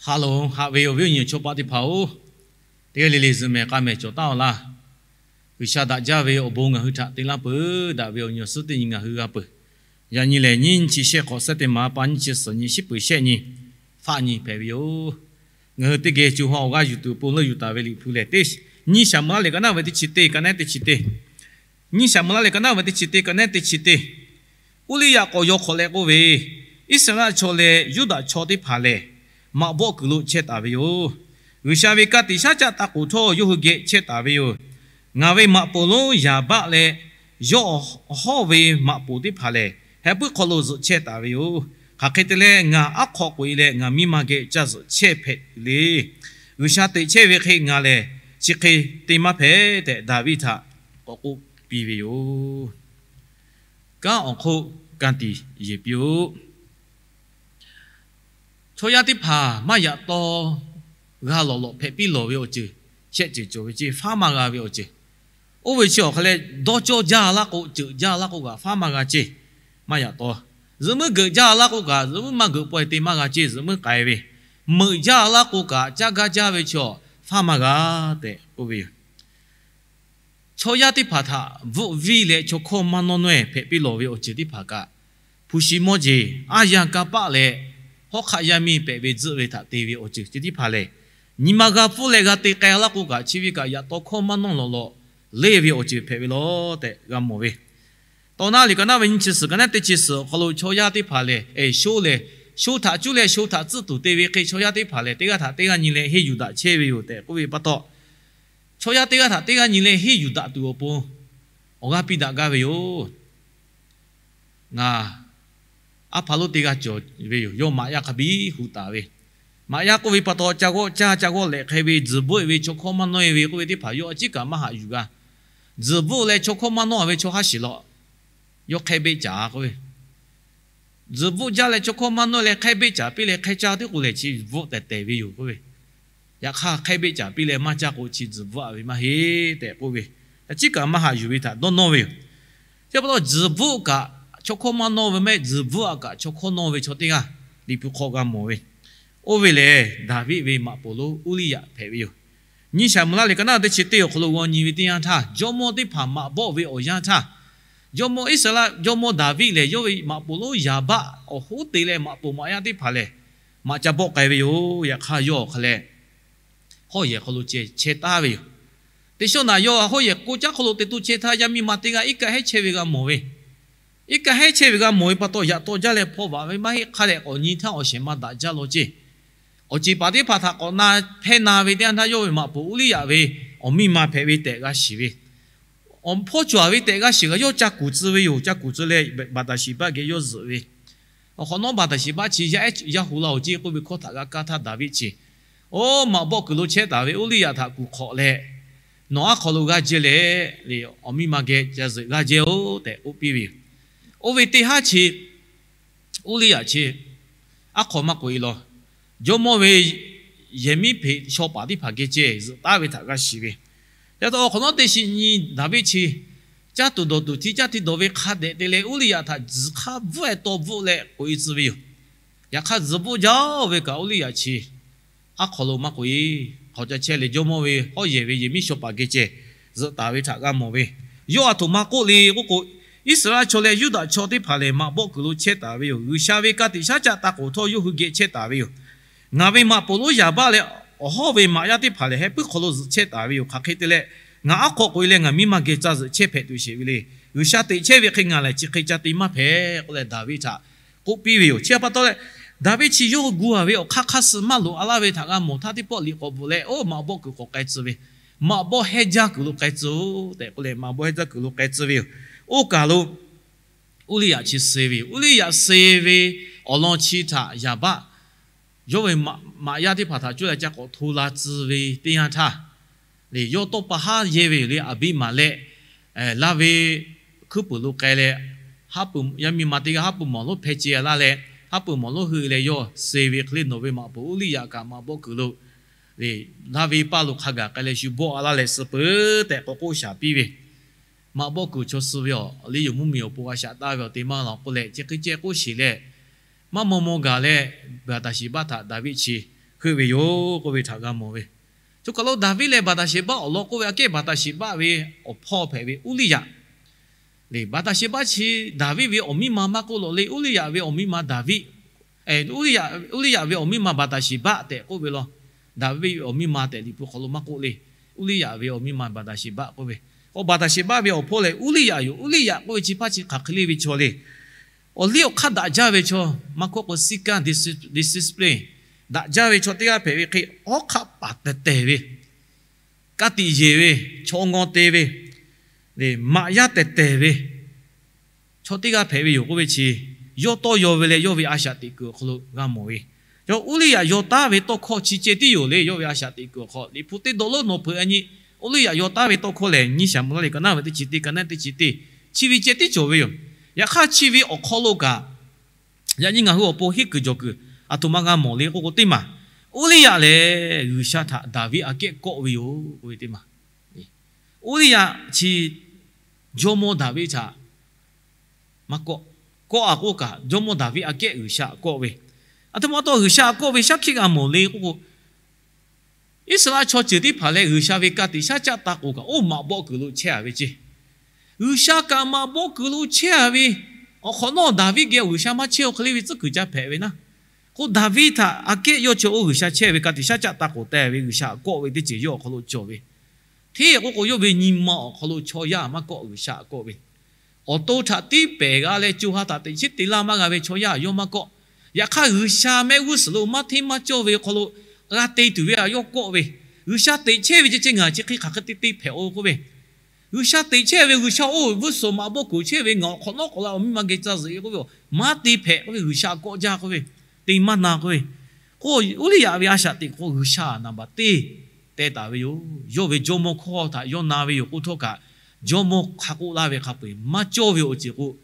Hk'a lonˉ haꞈ ve awˬ viˉ awˬ nyi chaw paˆ teˇ hpaˍ-oˬ, teˇ g'aˇ le le zuhꞈ mehˍ k'a mehˍ cawˬ taˍ-oˬ laˇ. G'uiˬsha daꞈ jaˇ ve awˬ bon ngaˬ hui htaꞈ te laˇ peuˬ. Daꞈ ve awˬ nyi awˬ suhˉ teˇ nyi ngaˬ hui g'a peuˬ. Yaꞈ nyi lehˬ, nyiˇ nyi chi shehˆ hk'awꞈ shehˆ teˇ maˍ pa nyiˇ chi suhˍ nyi shiˉ peuˬ shehˆ nyi, faˆ nyi hpehꞈ ve yoˬ. Ngaˬ hui teˇ geh co ha awˬ g'aˇ yuˬ tuˬ awˬ pon leuˆ yuˬ taˍ ve Liꞈ hpu lehˬ, teˇ nyiˇ Saˍmo laˇ leh ka naˉ ve teˇ chi teˇ, ka naˉ teˇ chi teˇ. Nyiˇ Saˍmo laˇ leh ka naˉ ve teˇ chi teˇ, ka naˉ teˇ chi teˇ. Uˇliˇyaꞈ k'awꞈ yaw hk'awꞈ leh k'oˆ ve, Iˉsaˍreˍlaˆ chaw leh Yuˇdaꞈ chaw teˇ hpaˍ lehˬ, maꞈ bawˆ kuiˬ lo chehˇ taˍ ve yoˬ. G'uiˬsha ve ka tiꞈ shaˉ caˆ taˇ k'oˍ htawˇ yawˇ hui geh chehˇ taˍ ve yoˬ. Ngaˬ ve maꞈ poˍ lonˉ Yaˍbaˆ leh yawˇ awˬ hawˉ ve maꞈ poˍ teˇ hpaˍ lehˬ, heh puiˉ hk'aw lo zuhꞈ chehˇ taˍ ve yoˬ. Hk'aˬ hk'e te leh, ngaˬ aˉ hk'aw k'oꞈ e leh ngaˬ miˇ ma geh ca zuhꞈ chehˇ hpehꞈ tuˬ le. G'uiˬsha teꞈ chehˇ ve hk'e ngaˬ lehˬ chi hk'e te maˇ hpehꞈ tehꞈ, Daˍviˆ htaꞈ k'awꞈ k'oˆ piˇ ve yoˬ. Kanˉ awˬ hk'oˆ ka tiꞈ yeˬ piˇ-oˆ. Chaw yaˇ teˇ hpaˍ maˇ yaꞈ taw g'a lawˬ lawꞈ hpehꞈ piˇ lawˬ ve awˬ ceuˬ shehˆ ceuˬ cawˬ ve ceˇ, faˉ maˇ g'a ve awˬ ceuˬ. Oˇ ve chi awˬ hk'a leh, dawˇ cawˇ jaˇ laˇ k'o, ceuˬ jaˇ laˇ k'o kaꞈ faˉ maˇ g'a ceˇ. Maˇ yaꞈ taw, zuhꞈ muiˉ geuꞈ jaˇ laˇ k'o kaꞈ, zuhꞈ muiˉ maˇ geuꞈ pawehˇ te maˇ g'a ceˇ, zuhꞈ muiˉ k'ai ve. Meuꞈ jaˇ laˇ k'o kaꞈ, caˇ gaˇ jaˇ ve chi awˬ faˉ maˇ g'a tehꞈ k'oˆ ve yoˬ. Chaw yaˇ teˇ hpaˍ htaꞈ bvuhˆ viˇ leh chaw hkawˇ maˇ nawˇ nawehˇ hpehꞈ piˇ lawˬ ve awˬ ceuˬ teˇ hpaˍ kaꞈ, hpu shi mawˇ jeˬ, aˉ yanˇ kanˇ paˆ leh, hawˉ hk'aˆ yaˇ miˇ pehꞈ ve tzuhˆ ve htaꞈ te ve awˬ ceuˬ chi teˇ hpaˍ lehˬ, nyi ma g'a pfuhˇ leh g'a te k'ai laˇ k'o kaꞈ, chi ve kaꞈ yaꞈ taw hkawˇ maˇ nawˇ lawˬ lawꞈ leˇ ve awˬ ceuˬ hpehꞈ ve law tehꞈ g'a mawˬ ve. Tawˇ naˉ liꞈ ka naˉ ve nyiˇ chi suhˍ ka naˉ teˇ chi suhˍ awˬ hk'aw lo chaw yaˇ teˇ hpaˍ lehˬ, eˍ, sho lehˬ, sho htaꞈ cuˇ leh sho htaꞈ tcuhˆ tuˬ te ve hk'e, chaw yaˇ teˇ hpaˍ lehˬ teˇ g'aˇ htaꞈ teˇ g'aˇ nyi leh henˇ yuˬ daꞈ chehˇ ve yoˬ tehꞈ k'oˆ ve pa taw, chaw yaˇ teˇ g'aˇ htaꞈ teˇ g'aˇ nyi leh henˇ yuˬ daꞈ tuˬ awˬ pon awˬ g'aˇ piˇ daꞈ gaˇ ve yoˬ. Ngaˬ aˉ hpaˇ lonˉ teˇ g'aˇ cawˬ ve yoˬ. Yawˇ maꞈ yaˇ hk'a biˇ hu taˍ ve. Maꞈ yaˇ k'oˆ ve pa taw, ca g'awˆ caˇ, ca g'awˆ lehꞈ hk'e ve, tzuhˬ bvuhˆ ve, chaw hkawˇ maˇ nawˇ e ve k'oˆ ve teˇ hpaˍ yawˇ a ciˉ kaꞈ maˇ haꞈ yuˬ g'a. Tzuhˬ bvuhˆ leh chaw hkawˇ maˇ nawˇ ve chaw haˉ shiˍ law, yawˇ hk'ehˇ beˆ caˍ k'oˆ ve. Tzuhˬ bvuhˆ jaˇ leh chaw hkawˇ maˇ nawˇ leh hk'ehˇ beˆ caˍ piˇ leh hk'ehˇ caˇ teˇ k'o lehˬ, chi bvuhˆ tehˬ tehˬ ve yoˬ k'oˆ ve. Yaꞈ hk'aˇ, hk'ehˇ beˆ caˍ piˇ leh maˇ caˇ k'o, chi tzuhˬ bvuhˆ a ve maˇ heˆ tehꞈ k'oˆ ve. A ciˉ kaꞈ maˇ haꞈ yuˬ ve htaꞈ dawˇ nawˇ ve yoˬ. Chi pa taw, tzuhˬ bvuhˆ kaꞈ chaw hkawˇ maˇ nawˇ ve mehˆ, tzuhˬ bvuhˆ a kaꞈ chaw hkawˇ nawˇ ve chaw teˇ g'aˇ Liꞈ hpu hk'aw g'a mawˬ ve. Oˇ ve lehˬ, Daˍviˆ ve maꞈ poˍ lonˉ Uˇliˇyaꞈ hpehꞈ ve yoˬ. Nyiˇ Saˍmo laˇ liꞈ ka naˉ teˇ chi teˇ awˬ hk'aw lo g'aw nyi ve teˇ yanˇ htaˇ, jawˇmawˇ teˇ hpaˍ maꞈ bawˆ ve awˬ yanˇ htaˇ, jawˇmawˇ Iˉsaˍreˍlaˆ jawˇmawˇ Daˍviˆ lehˬ, yawˇ ve maꞈ poˍ lonˉ Yaˍbaˆ awˬ hoˉ te leh maꞈ poˍ maꞈ yaˇ teˇ hpaˍ lehˬ, maꞈ ca bawˆ k'ai ve yoˬ. Yaꞈ hk'aˇ, yawˇ awˬ hk'a leh hawˉ yehˬ hk'aw lo ceh chehˇ taˍ ve yoˬ. Teˇ shawˉ naꞈ yawˇ hawˉ yehˬ k'oˆ caˉ hk'aw lo te toˇ chehˇ htaˇ, yaˇ miˇ ma teˇ g'aˇ iˉ kaˆ hehˉ chehˇ ve g'a mawˬ ve. Iˉ kaˆ hehˉ chehˇ ve g'a mawˬ ve pa taw, yaꞈ taw jaˇ leh hpaw vaꞈ ve maˇ heˆ. Hk'a dehꞈ k'awꞈ nyi htaˇ awˬ shehˍ ma daꞈ jaˇ law ceˇ. Awˬ ceˬ paˍ teˇ hpaˍ htaꞈ k'awꞈ na hpehˇ na ve teˇ yanˇ htaˇ, yawˇ ve maꞈ poˍ Uˇliˇyaꞈ ve awˬ miˇ ma hpehꞈ ve tehꞈ g'a shiˍ ve. Awˬ hpawˇ cawˬ ve tehꞈ g'a shiˍ g'a, yawˇ ca kuˬ tcuh ve yoˬ. Ca kuˬ tcuh leh Baˍtaˍsheˍbaˆ geh yawˇ zuhꞈ ve. Awˬ hk'awꞈ nawˉ Baˍtaˍsheˍbaˆ chi yaˇ ehˉ yaˇ hu la-oˬ ceˇ k'oˆ ve hkawˇ htaꞈ g'a kaˇ htaˇ, Daˍviˆ chi, oˇ maꞈ bawˆ kuiˬ lo chehˇ taˍ ve Uˇliˇyaꞈ htaꞈ kuˬ hk'awꞈ leh, Nawˬ aˉ hk'aw lo g'aˇ jehˇ leh, awˬ miˇ ma geh ca zuhꞈ g'aˇ jehˇ-oˆ tehꞈ k'oˆ piˇ ve yoˬ. Oˇ ve teˇ haˉ chi Uˇliˇyaꞈ chi aˉ hk'aw maˇ k'oꞈ e law, jawˇmawˇ ve yehˬ miˉ hpeꞈ shaw paˍ teˇ hpaˍ geh ceh zuhꞈ taˉ ve htaꞈ g'a shiˍ ve. Yaꞈ taw awˬ hk'awꞈ nawˉ teˇ shiˍ nyi Daˍviˆ chi caˇ tuˬ dawˬ tuˬ hti caˇ hti dawˬ ve hk'a dehꞈ te leh, Uˇliˇyaꞈ htaꞈ tzuhˬ hk'aˇ bvuhˆ-e taw bvuhˆ leh k'oꞈ e tcuh ve yoˬ. Yaꞈ hk'aˇ, tzuhˬ bvuhˆ jaˇ-oˬ ve kaꞈ Uˇliˇyaꞈ chi aˉ hk'aw lo maˇ k'oꞈ e. Hk'aw ca chehˇ leh jawˇmawˇ ve hawˉ yehˬ ve yehˬ miˉ shaw paˍ geh ceh zuhꞈ taˍ ve htaꞈ g'a mawˬ ve. Yawˇ aˬ htoꞈ ma k'oˆ le k'oˆ k'o, Iˉsaˍreˍlaˆ chaw leh Yuˇdaꞈ chaw teˇ hpaˍ lehˬ, maꞈ bawˆ kuiˬ lo chehˇ taˍ ve yoˬ. G'uiˬsha ve ka tiꞈ shaˉ caˆ taˇ k'oˍ htawˇ yawˇ hui geh chehˇ taˍ ve yoˬ. Ngaˬ ve maꞈ poˍ lonˉ Yaˍbaˆ leh awˬ hawˉ ve maꞈ yaˇ teˇ hpaˍ lehˬ, heh puiˉ hk'aw lo zuhꞈ chehˇ taˍ ve yoˬ. Hk'aˬ hk'e te leh, ngaˬ aˉ hk'aw k'oꞈ e leh ngaˬ miˇ ma geh ca zuhꞈ chehˇ hpehꞈ tuˬ sheˍ ve le. G'uiˬsha teꞈ chehˇ ve hk'e ngaˬ lehˬ chi hk'e ca te maˇ hpehꞈ k'oˆ leh, Daˍviˆ htaꞈ k'oˆ piˇ ve yoˬ. Chi pa taw leh, Daˍviˆ chi yawˇ hui gu-a ve awˬ hk'aˇ hk'aˇ suh maˇ loꞈ-a laˇ ve htaꞈ g'a mawˬ htaˇ, teˇ pawˆ liꞈ k'awꞈ bvuhꞈ leh, oˇ maꞈ bawˆ kuiˬ k'awꞈ k'ai tcuh ve, maꞈ bawˆ hehˇ jaˇ kuiˬ lo k'ai tcuh-oˬ tehꞈ k'oˆ leh, maꞈ bawˆ hehˇ jaˇ kuiˬ lo k'ai tcuh ve yoˬ. Oˇ kaˬ lo Uˇliˇyaꞈ chi suh ve yoˬ. Uˇliˇyaꞈ suh ve awˬ lawn chi htaꞈ Yaˍbaˆ yawˇ ve maꞈ yaˇ teˇ hpaˍ htaꞈ cuˇ leh ca k'awꞈ hto la tcuh ve teˇ yanˇ htaˇ, lehˬ, yawˇ tawˇ pa haˉ yehˇ ve yoˬ le. Aˍbiˇmaˍlehˆ laˇ ve hkuiˉ puiˍ lo k'ai leh, haˉ pui yaˇ miˇ ma teˇ g'aˇ haˉ pui mawˬ lonˉ hpeh ce-a laˇ leh, haˉ pui mawˬ lonˉ hui leh yawˇ suh ve hk'e le, nawˬ ve maꞈ poˍ Uˇliˇyaꞈ kaꞈ maꞈ bawˆ kuiˬ lo lehˬ, laˇ ve paˇ lo hk'a gaˬ k'ai leh shu bawˆ-a laˇ leh suh peuˬ tehꞈ k'awꞈ k'oˆ shaˍ piˇ ve. Maꞈ bawˆ kuiˬ chaw suh ve awˬ liˇ yoˬ, mvuhˇmiˬ awˬ pon g'a shaꞈ taˍ ve awˬ te maˇ law k'oˆ leh, chi hk'e ceh k'oˆ sheˍ leh, maˇ maw maw gaˬ leh, Baˍtaˍsheˍbaˆ htaꞈ Daˍviˆ chi heuˆ ve yoˬ k'oˆ ve htaꞈ g'a mawˬ ve. Choˬ kaˬ lo Daˍviˆ leh Baˍdaˍsheˍbaˆ awˬ lawn k'oˆ ve aꞈ kehˉ, Baˍdaˍsheˍbaˆ ve awˬ hpawˇ hpehꞈ ve Uˇliˇyaꞈ le. Baˍdaˍsheˍbaˆ chi Daˍviˆ ve awˬ miˇ ma maˇ k'oˆ lawˬ le. Uˇliˇyaꞈ ve awˬ miˇ ma Daˍviˆ, Uˇliˇyaꞈ ve awˬ miˇ ma Baˍdaˍsheˍbaˆ tehꞈ k'oˆ ve law. Daˍviˆ ve awˬ miˇ ma tehꞈ Liꞈ hpu hk'aw lo maˇ k'oˆ le. Uˇliˇyaꞈ ve awˬ miˇ ma Baˍdaˍsheˍbaˆ k'oˆ ve. K'o Baˍdaˍsheˍbaˆ ve awˬ hpawˇ lehˬ Uˇliˇyaꞈ yoˬ. Uˇliˇyaꞈ k'oˆ ve chi hpaˇ chi hk'aˬ hk'e le ve chaw le. Awˬ liˇ awˬ hk'aˇ daꞈ jaˇ ve chaw, maˇ kawˆ k'o siˉ kanˉ discipline daꞈ jaˇ ve chaw teˇ g'aˇ hpehꞈ ve hk'e, awˉ hk'aˆ paˍ tehˬ tehˬ ve, ka tiꞈ yeˬ ve, chaw ngaw te ve, maꞈ yaˇ tehˬ tehˬ ve chaw teˇ g'aˇ hpehꞈ ve yoˬ k'oˆ ve chi, yawˇ tawˇ yaw ve leh yawˇ ve a shaꞈ teꞈ kuiˬ awˬ hk'aw lo g'a mawˬ ve. Yawˇ Uˇliˇyaꞈ yaw taˉ ve tawˇ hkawˇ chi ceh tiˉ yoˬ le. Yawˇ ve a shaꞈ teꞈ kuiˬ awˬ hk'aw Liꞈ hpu teˇ dawˇ lonˉ nawˬ hpeuꞈ a nyi, Uˇliˇyaꞈ yaw taˉ ve tawˇ hkawˇ lehˬ, nyiˇ Saˍmo laˇ lehˬ ka naˉ ve teˇ chi teˇ, ka naˉ teˇ chi teˇ, chi ve ceh tiˉ cawˬ ve yoˬ. Yaꞈ hk'aˇ chi ve awˬ hk'aw lo kaꞈ, yaꞈ nyi ngaˬ hui awˬ pon henˇ kuiˬ jawˬ kuiˬ aˬ htoꞈ ma g'a mawˬ le k'oˆ k'o teˇ maˬ, Uˇliˇyaꞈ lehˬ G'uiˬsha htaꞈ Daˍviˆ aꞈ kehˉ kawˆ ve yoˬ k'oˆ ve teˇ maˬ. Uˇliˇyaꞈ chi jawˇmawˇ Daˍviˆ htaꞈ maˇ kawˆ. Kawˆ a k'oˆ kaꞈ, jawˇmawˇ Daˍviˆ aꞈ kehˉ G'uiˬsha aꞈ kawˆ ve. Aˬ htoꞈ ma taw G'uiˬsha aꞈ kawˆ ve shaˉ hkiˆ g'a mawˬ le k'oˆ k'o, Iˉsaˍreˍlaˆ chaw ceuˬ teˇ hpaˍ leh G'uiˬsha ve ka tiꞈ shaˉ caˆ taˇ k'oˍ kaꞈ, oˇ maꞈ bawˆ kuiˬ lo chehˇ a ve ceˇ. G'uiˬsha kaꞈ maꞈ bawˆ kuiˬ lo chehˇ a ve, awˬ hk'awꞈ nawˉ Daˍviˆ geh G'uiˬsha maˇ chehˇ oˇ hk'e le ve tcuhˉ kuiˬ ca hpehꞈ ve naˉ. K'o Daˍviˆ htaꞈ aꞈ kehˉ yawˇ chi oˇ G'uiˬsha chehˇ ve ka tiꞈ shaˉ caˆ taˇ k'oˍ teh ve G'uiˬsha aꞈ kawˆ ve teˇ ceuˬ yawˇ awˬ hk'aw lo cawˬ ve. Hteˇ k'oˆ k'o, yawˇ ve nyi ma awˬ hk'aw lo chaw yaˇ maˇ kawˆ, G'uiˬsha aꞈ kawˆ ve. Awˬ to htaꞈ tiˉ pehˬ g'a leh co ha htaꞈ teꞈ chiˉ te laˇ maˇ g'a ve chaw yaˇ yawˇ maˇ kawˆ. Yaꞈ hk'aˇ, G'uiˬsha mehˆ g'uˇ suhˍ lo maˇ hteˇ maˇ cawˇ ve hk'aw lo g'a te tuˬ ve aꞈ yawˇ kawˆ ve. G'uiˬsha teꞈ chehˇ ve ceh ceh ngaˬ chi hk'e hk'aˬ hk'e te te hpehꞈ o k'oˆ ve, G'uiˬsha teꞈ chehˇ ve, G'uiˬsha oˇ g'uˇ suhˍ maꞈ bawˆ kuiˬ chehˇ ve ngaˬ awˬ hk'awꞈ nawˉ k'awꞈ la awˬ miˇ ma geh ca zuhꞈ e k'oˆ ve, maˇ te hpehꞈ k'oˆ ve, G'uiˬsha aꞈ kawˆ jaˇ k'oˆ ve, te maˇ na k'oˆ ve. K'o Uˇliˇyaꞈ ve a shaꞈ teꞈ k'o G'uiˬsha naˍ baˬ teˇ teh taˍ ve yoˬ. Yawˇ ve jawˇmawˇ hkawˇ htaꞈ yawˇ na ve yoˬ k'oˆ htawˇ kaꞈ, jawˇmawˇ hk'a k'oˆ laˇ ve hk'a peu eˬ maˇ cawˇ ve awˬ ceuˬ k'o,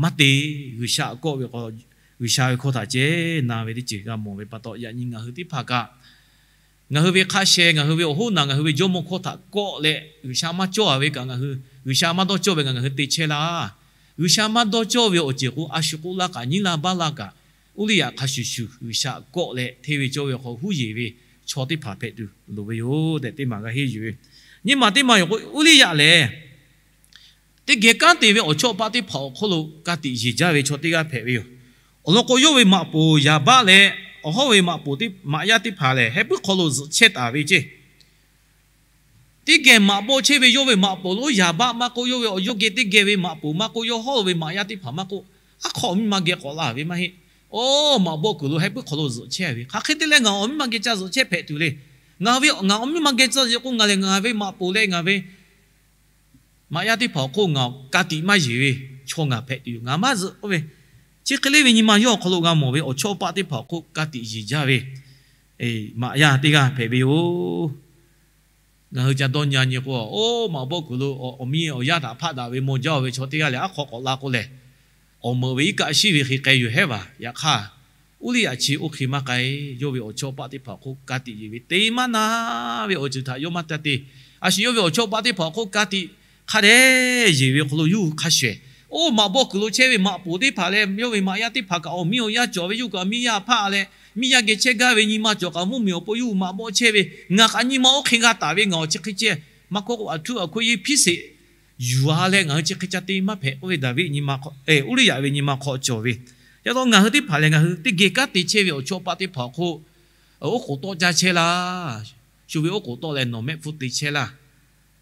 maˇ te. G'uiˬsha aꞈ kawˆ ve k'o, G'uiˬsha ve hkawˇ htaꞈ ceh na ve teˇ ceuˬ g'a mawˬ ve pa taw, yaꞈ nyi ngaˬ hui teˇ hpaˍ kaꞈ, ngaˬ hui ve hk'a sheh, ngaˬ hui ve awˬ hoˉ naˬ, ngaˬ hui ve jawˇmawˇ hkawˇ htaꞈ kawˆ leh G'uiˬsha maˇ cawˇ a ve kaꞈ ngaˬ hui, G'uiˬsha maˇ dawˇ cawˇ ve kaꞈ ngaˬ hui te chehˇ laˇ. G'uiˬsha maˇ dawˇ cawˇ ve awˬ ceuˬ k'o, a shu k'oˆ laˇ kaꞈ, nyiˉ laˇ baˆ laˇ kaꞈ, Uˇliˇyaꞈ hk'a shuˍ shuˍ G'uiˬsha kawˆ leh hteˇ ve cawˇ ve awˬ hk'aw huˉ yeˬ ve chaw teˇ hpaˍ hpehꞈ tuˬ loˍ ve yoˬ tehꞈ teˇ maˬ g'a henˇ yuˬ ve. Nyi maˬ teˇ maˬ yoˬ k'o, Uˇliˇyaꞈ lehˬ teˇ geh kanˉ te ve awˬ chawˇ paˆ teˇ hpaˍ awˬ hk'oˆ lo ka tiꞈ yeˬ jaˇ ve chaw teˇ g'aˇ hpehꞈ ve yoˬ. Awˬ lawn k'o, yawˇ ve maꞈ poˍ Yaˍbaˆ leh awˬ hawˉ ve maꞈ poˍ maꞈ yaˇ teˇ hpaˍ lehˬ, heh puiˉ hk'aw lo zuhꞈ chehˇ taˍ ve ceˇ. Teˇ geh maꞈ bawˆ chehˇ ve yawˇ ve maꞈ poˍ lo Yaˍbaˆ maˇ k'oˆ, yawˇ ve awˬ yawˇ geh teˇ geh ve maꞈ poˍ maˇ k'oˆ, yawˇ hawˉ lo ve maꞈ yaˇ teˇ hpaˍ maˇ k'oˆ, aˉ hk'aw awˬ miˇ ma geh k'awꞈ la ve maˇ heˆ. Oˇ maꞈ bawˆ kuiˬ lo heh puiˉ hk'aw lo zuhꞈ chehˇ ve, hk'aˬ hk'e te leh ngaˬ awˬ miˇ ma geh ca zuhꞈ chehˇ hpehꞈ tuˬ le. Ngaˬ ve ngaˬ awˬ miˇ ma geh ca zuhꞈ k'o, ngaˬ lehˬ ngaˬ ve maꞈ poˍ leh ngaˬ ve maꞈ yaˇ teˇ hpaˍ awˬ hk'oˆ ngaˬ ka tiꞈ maˇ yeˬ ve chaw ngaˬ hpehꞈ tuˬ yoˬ. Ngaˬ maˇ zuhꞈ k'oˆ ve, chi hk'e le ve nyi ma yawˇ awˬ hk'aw lo g'a mawˬ ve awˬ chawˇ paˆ teˇ hpaˍ awˬ hk'oˆ ka tiꞈ yeˬ jaˇ ve maꞈ yaˇ teˇ g'aˇ hpehꞈ ve yoˬ. Ngaˬ hui ca dawˇ nyi a nyi k'o, oˇ maꞈ bawˆ kuiˬ lo awˬ miˇ awˬ yaˇ htaꞈ hpaˆ daꞈ ve maw jaˇ ve chaw teˇ g'aˇ lehˬ, aˉ hk'aw k'awꞈ la k'o lehˬ, awˬ meuꞈ ve iˉ kaˆ shiˉ ve hk'e k'ai yoˬ hehˉ vaˬ. Yaꞈ hk'aˇ, Uˇliˇyaꞈ chi oˇ hk'e maˇ k'ai. Yawˇ ve awˬ chawˇ paˆ teˇ hpaˍ awˬ hk'oˆ ka tiꞈ yeˬ ve te maˇ na ve awˬ ceuˬ htaꞈ yawˇ maˇ ca te. A shu yawˇ ve awˬ chawˇ paˆ teˇ hpaˍ awˬ hk'oˆ ka tiꞈ hk'a dehꞈ yeˬ ve awˬ hk'aw lo yawˇ hui hk'a shuˍ shuˍ, oˇ maꞈ bawˆ kuiˬ lo chehˇ ve maꞈ poˍ teˇ hpaˍ leh yawˇ ve maꞈ yaˇ teˇ hpaˍ kaꞈ awˬ miˇ awˬ yaˇ cawˬ ve, yawˇ hui kaꞈ miˇ yaˇ hpaˆ leh miˇ yaˇ geh chehˇ gaˇ ve nyi ma cawˬ kaꞈ mvuhˇmiˬ awˬ pon yawˇ hui maꞈ bawˆ chehˇ ve, ngaˬ kaꞈ nyi ma oˇ hk'e g'a taˍ ve, ngaˬ awˬ chi hk'e ceh maˇ kawˆ k'o, aˬ htuˉ aˬ hkoˇ yeˇ hpiˉ sheˍ yuˬ a leh ngaˬ hui chi hk'e ca te maˇ hpehꞈ k'oˆ ve Daˍviˆ nyi ma, Uˇliˇyaꞈ ve nyi ma hk'aw cawˬ ve. Yaꞈ taw ngaˬ hui teˇ hpaˍ lehˬ, ngaˬ hui teˇ geh kanˉ te chehˇ ve awˬ chawˇ paˆ teˇ hpaˍ awˬ hk'oˆ oˉ k'oˍ tawˆ jaˇ chehˇ laˇ. Shu ve oˉ k'oˍ tawˆ leh nawˬ mehˆ hpfuhˇ te chehˇ laˇ.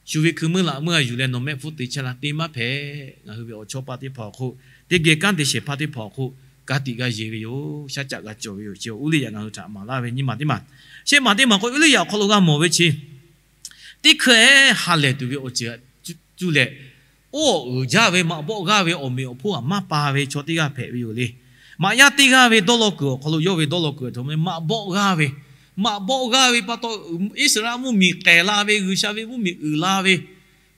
Shu ve hkui meuˇ laꞈ meuˇ a yuˬ leh nawˬ mehˆ hpfuhˇ te chehˇ laˇ. Te maˇ hpehꞈ. Ngaˬ hui ve awˬ chawˇ paˆ teˇ hpaˍ awˬ hk'oˆ, teˇ geh kanˉ te shehˍ hpaˇ teˇ hpaˍ awˬ hk'oˆ ka tiꞈ g'a yeˬ ve yoˬ. Shaˉ caˆ g'a cawˬ ve yoˬ. Chi Uˇliˇyaꞈ ngaˬ hui htaꞈ maˍ laˇ ve nyi ma teˇ maˬ. Shehˆ maˬ teˇ maˬ k'o, Uˇliˇyaꞈ awˬ hk'aw lo g'a mawˬ ve chi teˇ hkui ehˉ ha lehˬ tuˬ ve awˬ ceuˬ cuˇ leh, oˇ awˬ uiˍ jaˇ ve maꞈ bawˆ g'aˇ ve awˬ meꞈ awˬ hponˇ aꞈ maˇ pa ve chaw teˇ g'aˇ hpehꞈ ve yoˬ le. Maꞈ yaˇ teˇ g'aˇ ve dawˇ law kuiˬ awˬ hk'aw lo, yawˇ ve dawˇ law kuiˬ aˬ htoꞈ ma maꞈ bawˆ g'aˇ ve, maꞈ bawˆ g'aˇ ve pa taw, Iˉsaˍreˍlaˆ mvuhˇmiˬ k'ehˬ la ve, G'uiˬsha ve mvuhˇmiˬ uiˍ la ve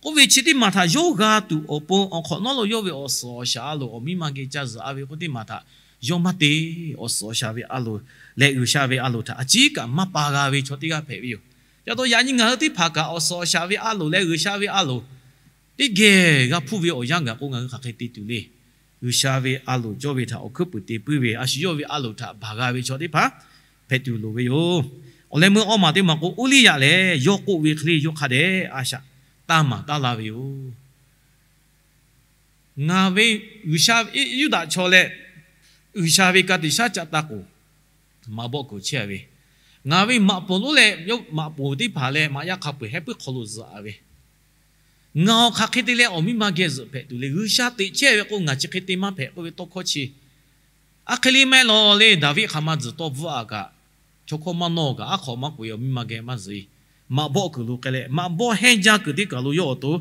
k'oˆ ve chi teˇ maˬ htaꞈ yawˇ g'a tuˬ awˬ pon awˬ hk'awꞈ nawˉ lo yawˇ ve awˬ suhˍ awˬ shaˍ a loˍ awˬ miˇ ma geh ca zuhꞈ a ve k'oˆ teˇ maˬ htaꞈ yawˇ maˇ te. Awˬ suhˍ awˬ shaˍ ve a loˍ leh G'uiˬsha ve a loˍ htaꞈ a ciˉ kaꞈ maˇ pa g'a ve chaw teˇ g'aˇ hpehꞈ ve yoˬ. Yaꞈ taw yaꞈ nyi ngaˬ hui teˇ hpaˍ kaꞈ awˬ suhˍ awˬ shaˍ ve a loˍ leh G'uiˬsha ve a loˍ teˇ geh g'a hpuˇ ve awˬ yanˇ gaˬ k'o, ngaˬ hui hk'aˬ hk'e te tuˬ le. G'uiˬsha ve a loˍ cawˇ ve htaꞈ awˬ hkuiˉ puiˍ te puiˉ ve, a shu yawˇ ve a loˍ htaꞈ baˬ g'a ve chaw teˇ hpaˍ hpehꞈ tuˬ loˍ ve yoˬ. Awˬ leh meuˇ awˇ maˬ teˇ maˬ k'o, Uˇliˇyaꞈ lehˬ yawˇ k'oˆ ve hk'e le yawˇ hk'a dehꞈ a shaꞈ tanˇ maˍ taˉ laˇ ve yoˬ. Ngaˬ ve G'uiˬsha, Yuˇdaꞈ chaw leh G'uiˬsha ve ka tiꞈ shaˉ caˆ taˇ k'oˍ, maꞈ bawˆ kuiˬ chehˇ ve, ngaˬ ve maꞈ poˍ lonˉ leh maꞈ poˍ teˇ hpaˍ leh maꞈ yaˇ hk'a peu-eˬ heh puiˉ hk'aw lo zuhꞈ-a ve, ngaˬ awˬ hk'aˬ hk'e te leh awˬ miˇ ma geh zuhꞈ hpehꞈ tuˬ le. G'uiˬsha teꞈ chehˇ ve k'o, ngaˬ chi hk'e te maˇ hpehꞈ k'oˆ ve tawˇ hkawˇ chi, a hk'e le maˇ heˆ law le, Daˍviˆ hk'aˬ ma tzuhˬ tawˇ bvuhˆ a kaꞈ, chaw hkawˇ maˇ nawˇ kaꞈ, aˉ hk'awꞈ maˇ k'oꞈ-e, awˬ miˇ ma geh maˇ zuhꞈ-e. Maꞈ bawˆ kuiˬ lo k'ai leh, maꞈ bawˆ hehnˇ jaˇ kuiˬ teˇ kaˬ lo yawˇ awˬ to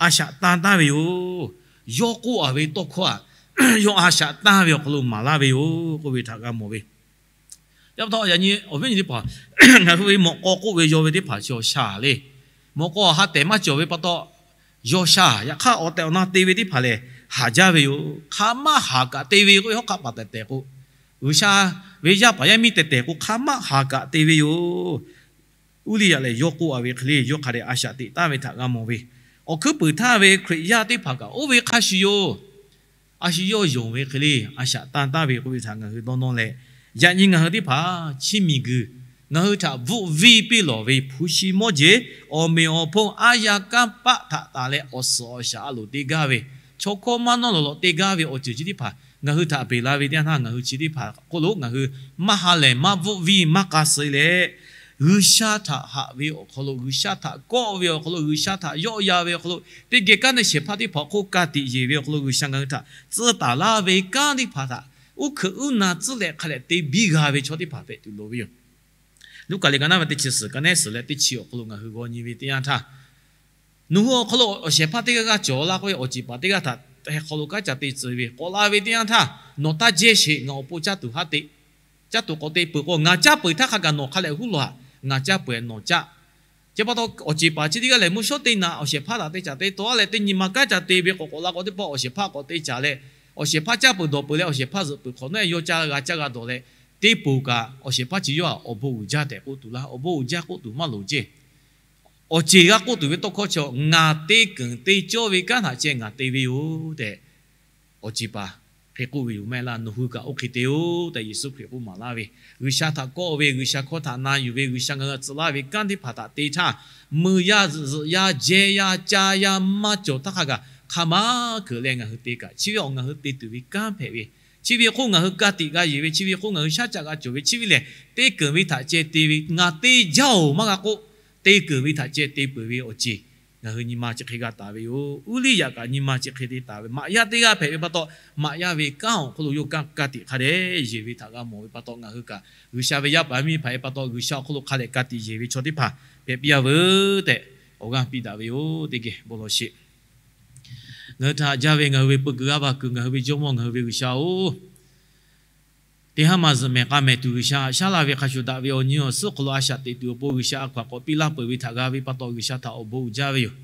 a shaꞈ tanˇ taˍ ve yoˬ. Yawˇ k'oˆ-a ve tawˇ hkawˇ a, yawˇ a shaꞈ tanˇ ve awˬ hk'aw lo maˍ laˇ ve yoˬ k'oˆ ve htaꞈ g'a mawˬ ve. Yaꞈ pa taw yaꞈ nyi awˬ viˉ awˬ nyi teˇ hpaˍ, ngaˬ hui ve mawꞈ k'aw k'oˆ ve yaw ve teˇ hpaˍ chi awˬ sha le. Mawꞈ k'aw ha tehˬ maˇ cawˬ ve pa taw, yaw sha. Yaꞈ hk'aˇ awˬ tehˬ awˬ na te ve teˇ hpaˍ lehˬ, haˍ jaˇ ve yoˬ. Hk'aˬ maˇ haˍ kaꞈ te ve k'oˆ ve hawˉ hk'aˆ paˍ tehˬ tehˬ k'o, G'uiˬsha ve yaˇ paˍ yaˇ miˇ tehˬ tehˬ k'o, hk'aˬ maˇ haˍ kaꞈ te ve yoˬ. Uˇliˇyaꞈ lehˬ yawˇ k'oˆ-a ve hk'e le yawˇ hk'a dehꞈ a shaꞈ teꞈ taˍ ve htaꞈ g'a mawˬ ve. Awˬ hkuiˉ puiˍ htaˇ ve Hkriꞈ yaˇ teˇ hpaˍ kaꞈ oˇ ve hk'a shuˍ yoˬ. A shu yawˇ yonˍ ve hk'e le a shaꞈ tanˇ taˍ ve k'oˆ ve htaꞈ ngaˬ hui dawˇ nawˇ leh, yaꞈ nyi ngaˬ hui teˇ hpaˍ chiˇ miˬguiˬ ngaˬ hui htaꞈ bvuhˆ viˇ piˇ lawˬ ve hpu shi mawˇ jeˬ, awˬ meꞈ awˬ hponˇ aˉ yaˇ kanˇ paˆ htaꞈ taˍ leh awˬ suhˍ awˬ shaˍ a loˍ te gaˇ ve, chaw hkawˇ maˇ nawˇ lawˬ lawꞈ te gaˇ ve awˬ ceuˬ chi teˇ hpaˍ ngaˬ hui htaꞈ beˬ la ve teˇ yanˇ htaˇ, ngaˬ hui chi teˇ hpaˍ hk'oˆ lo ngaˬ hui maˇ ha lehˬ maˇ bvuhˆ viˇ maˇ k'a suh leh, G'uiˬsha htaꞈ haꞈ ve awˬ hk'aw lo, G'uiˬsha htaꞈ kawˆ ve awˬ hk'aw lo, G'uiˬsha htaꞈ yawˆ yan ve awˬ hk'aw lo, teˇ geh kanˉ te shehˍ hpaˇ teˇ hpaˍ awˬ hk'oˆ ka tiꞈ yeˬ ve awˬ hk'aw lo G'uiˬsha ngaˬ hui htaꞈ tcuhˇ taˍ laˇ ve kanˉ teˇ hpaˍ htaꞈ uˉ hkeuꞈ uˉ na tcuhˉ leh hk'a leh te biˇ g'a ve chaw teˇ hpaˍ hpehꞈ tuˬ loˍ ve yoˬ. Luˉkaꞈ liꞈ ka naˉ ve teˇ chi suhˍ ka nehˉ suhˍ leh teˇ chi awˬ hk'aw lo ngaˬ hui g'aw nyi ve teˇ yanˇ htaˇ, nawˬ hui awˬ hk'aw lo awˬ shehˍ hpaˇ teˇ g'aˇ g'aˇ cawˬ laˇ k'oˆ ve awˬ ceˬ paˍ teˇ g'aˇ htaꞈ hk'aw lo kanˉ ca te tcuh ve k'awꞈ la ve teˇ yanˇ htaˇ, nawˬ taˇ jehˇ sheˍ, ngaˬ awˬ pon caˇ tuˬ haˉ te. Caˇ tuˬ k'awꞈ te peuˬ k'o, ngaˬ caˇ peuˬ htaˇ hk'a gaˬ nawˬ hk'a leh huˉ lawˬ haꞈ, ngaˬ caˇ peuˬ-eˬ nawˬ caˇ. Chi pa taw awˬ ceˬ paˍ chi teˇ g'aˇ lehˬ mvuhˇ shawˉ teˇ naꞈ awˬ shehˍ hpaˇ htaꞈ te caˍ te taw leh teˇ nyi ma kanˉ ca te ve k'awꞈ k'awꞈ la k'o teˇ pawˆ awˬ shehˍ hpaˇ k'awꞈ te caˍ leh, awˬ shehˍ hpaˇ caˇ peuˬ dawˬ peuˬ leh awˬ shehˍ hpaˇ zuhꞈ peuˬ hk'awꞈ nawˉ-e yawˇ caˇ g'a caˇ g'a dawˬ leh, teˇ poˬ kaꞈ awˬ shehˍ hpaˇ chi yawˇ htaꞈ awˬ bon uiˍ jaˇ tehꞈ k'oˆ tuˬ laˇ. Awˬ bon uiˍ jaˇ k'oˆ tuˬ maˇ loˍ ceˇ. Awˬ ceˬ g'a k'oˆ tuˬ ve tawˇ hkawˇ chi, ngaˬ te keunˍ te cawˇ ve kanˉ htaꞈ ceh ngaˬ te ve yoˬ tehꞈ, awˬ ceˬ paˍ hk'e k'oˆ ve yoˬ mehˆ laˇ. Nawˬ hui kaꞈ oˇ hk'e te-oˬ tehꞈ Yeˍsuˆ Hkriꞈ k'oˆ maˍ laˇ ve, G'uiˬsha htaꞈ kawˆ ve, G'uiˬsha hkawˇ htaꞈ na yuˬ ve, G'uiˬsha ngaˬ hui htaꞈ tcuh laˇ ve kanˉ teˇ hpaˍ htaꞈ te htaˇ, mui yaˇ zuhꞈ yaˇ jehˇ yaˇ caˇ yaˇ maˇ cawˬ htaˇ hk'a gaˬ hk'a maˇ keunˍ leh ngaˬ hui te kaꞈ, chi ve awˬ ngaˬ hui te tuˬ ve kanˉ hpehꞈ ve, chi ve hk'oˆ ngaˬ hui ka tiꞈ g'a yeˬ ve, chi ve hk'oˆ ngaˬ hui shaˉ caˆ g'a cawˬ ve, chi ve lehˬ te keunˍ ve htaꞈ ceh te ve, ngaˬ te jaˇ-oˬ maˇ g'a k'oˆ, te keunˍ ve htaꞈ ceh te peuˬ ve awˬ ceˬ ngaˬ hui nyi ma chi hk'e g'a taˍ ve yoˬ. Uˇliˇyaꞈ kaꞈ nyi ma chi hk'e te taˍ ve, maꞈ yaˇ teˇ g'aˇ hpehꞈ ve pa taw, maꞈ yaˇ ve kanˉ awˬ hk'aw lo yawˇ kanˉ ka tiꞈ hk'a dehꞈ yeˬ ve htaꞈ g'a mawˬ ve pa taw, ngaˬ hui kaꞈ G'uiˬsha ve yaˇ paˍ miˇ hpehꞈ ve pa taw, G'uiˬsha awˬ hk'aw lo hk'a dehꞈ ka tiꞈ yeˬ ve chaw teˇ hpaˍ hpehꞈ piˇ-a veuˬ tehꞈ awˬ g'aˇ piˇ daꞈ ve yoˬ. Teˇ geh bon lawˬ sheˍ. Ngaˬ hui htaꞈ jaˇ ve ngaˬ hui ve peu kuiˬ g'aˇ va kuiˬ, ngaˬ hui ve Jawˇmawˇ ngaˬ hui ve G'uiˬsha-oˬ, teˇ haˉ ma zuhꞈ mehˍ k'a mehˍ tuˬ G'uiˬsha haꞈ shaˉ la ve hk'a shuˍ daꞈ ve awˬ nyi awˬ suhˉ hk'aw lo a shaꞈ teꞈ tuˬ awˬ pon G'uiˬsha a hkaw-anˬ k'awꞈ piˇ laˇ peuˬ ve htaꞈ g'a ve pa taw, G'uiˬsha htaꞈ awˬ bon uiˍ jaˇ ve yoˬ.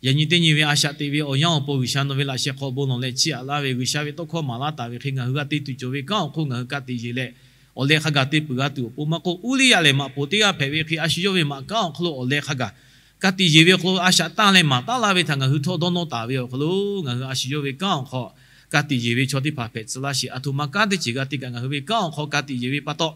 Yaꞈ nyi teˇ nyi ve a shaꞈ teꞈ ve awˬ yanˇ awˬ pon G'uiˬsha nawˬ ve laꞈ sheh hk'aw bon lawˬ leh chiˇ aꞈ laˇ ve, G'uiˬsha ve tawˇ hkawˇ maˍ laˇ taˍ ve hk'e ngaˬ hui g'a te tuˬ cawˬ ve kanˉ awˬ hk'oˆ ngaˬ hui ka tiꞈ yeˬ leh, awˬ leh hk'a gaˬ te peuˬ g'a tuˬ awˬ pon maˇ k'oˆ, Uˇliˇyaꞈ lehˬ maꞈ poˍ teˇ g'aˇ hpehꞈ ve hk'e a shu yawˇ ve maꞈ kanˉ awˬ hk'aw lo awˬ leh hk'a gaˬ ka tiꞈ yeˬ ve awˬ hk'aw lo a shaꞈ tanˇ leh maˍ taˉ laˇ ve htaꞈ ngaˬ hui htawˇ dawˇ nawˇ taˍ ve awˬ hk'aw lo, ngaˬ hui a shu yawˇ ve kanˉ awˬ hk'aw ka tiꞈ yeˬ ve chaw teˇ hpaˍ hpehꞈ tcuh laˇ sheˍ. Aˬ htoꞈ ma kanˉ teˇ ceuˬ g'a te kaꞈ ngaˬ hui ve kanˉ awˬ hk'aw ka tiꞈ yeˬ ve pa taw,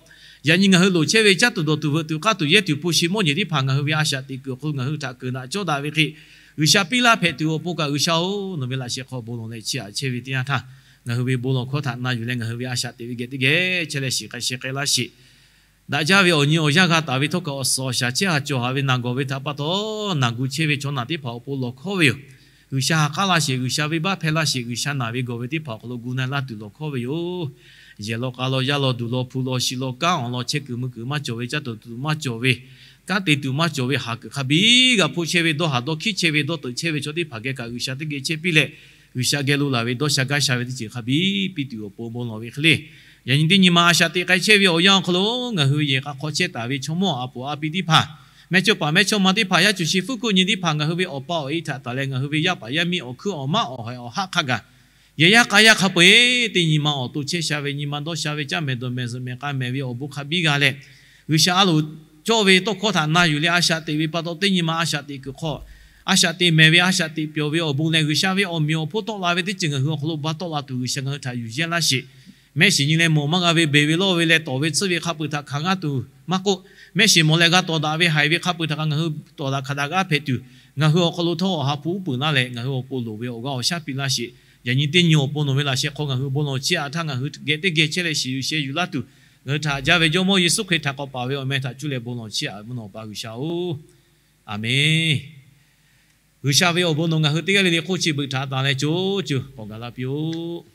yaꞈ nyi ngaˬ hui loˍ chehˇ ve caˇ tuˬ dawˬ tuˬ veuꞈ tuˬ k'aˇ tuˬ yehˇ tuˬ hpu shi mawˇ nyi teˇ hpaˍ ngaˬ hui ve a shaꞈ teꞈ kuiˬ awˬ hk'aw lo ngaˬ hui htaꞈ keunˍ daꞈ cawˇ daꞈ ve hk'e, G'uiˬsha piˇ laˇ hpehꞈ tuˬ awˬ pon kaꞈ G'uiˬsha-oˬ, nawˬ ve laꞈ sheh hk'aw bon lawˬ leh chiˇ aꞈ chehˇ ve teˇ yanˇ htaˇ, ngaˬ hui ve bon lawˬ hkawˇ htaꞈ na yuˬ leh ngaˬ hui ve a shaꞈ teꞈ ve geh teˇ geh chehˇ leh shiˍ k'ai sheh k'ai laˇ sheˍ. Daꞈ jaˇ ve awˬ nyi awˬ yanˇ g'a taˍ ve htawˇ kaꞈ awˬ suhˍ awˬ shaˍ chehˇ haꞈ cawˬ haꞈ ve naˬ gawˬ ve htaꞈ pa taw, naˬ gu chehˇ ve chaw naˬ teˇ hpaˍ awˬ pon lawˬ hkawˇ ve yoˬ. G'uiˬsha ha k'aˉ laˇ sheˍ, G'uiˬsha venˇbaˆ hpehˇ laˇ sheˍ, G'uiˬsha naˬ ve gawˬ ve teˇ hpaˍ awˬ hk'aw lo gu na laˇ tuˬ lawˬ hkawˇ ve yoˬ. Yehˬ law k'a law yaˇ law duˬ law hpu law shi law kanˉ awˬ lawn chehˇ kuiˬ mui kuiˬ maˇ cawˬ ve, caˇ tuˬ tuˬ maˇ cawˬ ve, kanˉ te tuˬ maˇ cawˬ ve, haˍ kuiˬ hk'a biˇ g'a hpoˆ chehˇ ve, dawˇ haˍ dawˇ hkiˉ chehˇ ve, dawˇ teuꞈ chehˇ ve chaw teˇ hpaˍ geh kaꞈ G'uiˬsha teˇ geh chehˇ piˇ leh, G'uiˬsha geh lo laˬ ve dawˇ sha gaˇ sha ve teˇ ceuˬ hk'a biˇ piˇ tuˬ awˬ pon bon lawˬ ve hk'e le, yaꞈ nyi teˇ nyi ma a shaꞈ teꞈ k'ai chehˇ ve awˬ yanˇ awˬ hk'aw lo ngaˬ hui ve yehˬ k'a hk'aw chehˇ taˍ ve chaw mawˇ a poˍ a pi teˇ hpaˍ, mehˇchawˇ paˍ mehˇchawˇma teˇ hpaˍ, yaˇ cuˬ shi fuˉ kuˆ nyi teˇ hpaˍ, ngaˬ hui ve awˬ pa awˬ e htaꞈ taˍ leh ngaˬ hui ve yaˇ paˍ yaˇ miˇ awˬ hkuiˉ awˬ maˉ awˬ haiˬ awˬ haˆ hk'a gaˬ yehˬ yaˇ k'a yaˇ hk'a peu-eˬ teˇ nyi ma awˬ to chehˇ sha ve, nyi ma dawˇ sha ve, caˇ mehˍ dawˬ mehˍ zuhꞈ mehˍ k'a mehˍ ve awˬ bon hk'a biˇ g'a leh, G'uiˬsha a loˍ cawˇ ve tawˇ hkawˇ htaꞈ na yuˬ leh a shaꞈ teꞈ ve pa taw, teˇ nyi ma a shaꞈ teꞈ kuiˬ hk'aw a shaꞈ teꞈ mehˍ ve, a shaꞈ teꞈ pyawˬ ve awˬ bon leh G'uiˬsha ve awˬ meꞈ awˬ hponˇ tawˆ la ve teˇ ceuˬ ngaˬ hui awˬ hk'aw lo ba tawˆ la tuˬ G'uiˬsha ngaˬ hui htaꞈ yuˬ yehˇ laˇ sheˍ. Mehˆ shiˍ nyi leh mawˬ maˇ g'a ve beˬ ve lawˇ ve leh tawˍ ve tsuhˇ ve hk'a peu-eˬ htaꞈ hkanˍ g'aˇ tuˬ maˇ k'oˆ, mehˆ shiˍ mawˬ leh g'a tawˍ daꞈ ve haiˬ ve hk'a peu-eˬ htaꞈ kaꞈ ngaˬ hui tawˍ daꞈ hkanˍ daꞈ g'aˇ hpehꞈ tuˬ, ngaˬ hui awˬ hk'aw lo htawˇ Awˬ ha hpu uˉ peunˍ laˇ leh ngaˬ hui awˬ pon loˍ ve awˬ g'aˇ awˬ shaˉ piˇ laˇ sheˍ. Yaꞈ nyi teˇ nyi awˬ pon nawˬ ve laꞈ sheh hk'aw ngaˬ hui bon lawˬ chiˇ aꞈ htaˇ, ngaˬ hui geh teˇ geh chehˇ leh shiˍ yuˬ sheh yuˬ laˇ tuˬ, ngaˬ hui htaꞈ haꞈ jaˇ ve Jawˇmawˇ Yeˍsuˆ Hkriꞈ htaꞈ k'awꞈ paˍ ve awˬ meh htaꞈ cuˇ leh bon lawˬ chiˇ aꞈ ve mvuhˇ naw pa G'uiˬsha-oˬ, Aˍmenˍ. G'uiˬsha ve awˬ bon nawˬ ngaˬ hui teˇ g'aˇ le le hk'oˆ chi beuꞈ htaꞈ tanˬ leh co co k'awꞈ gaˬ laˇ piˇ-oˆ.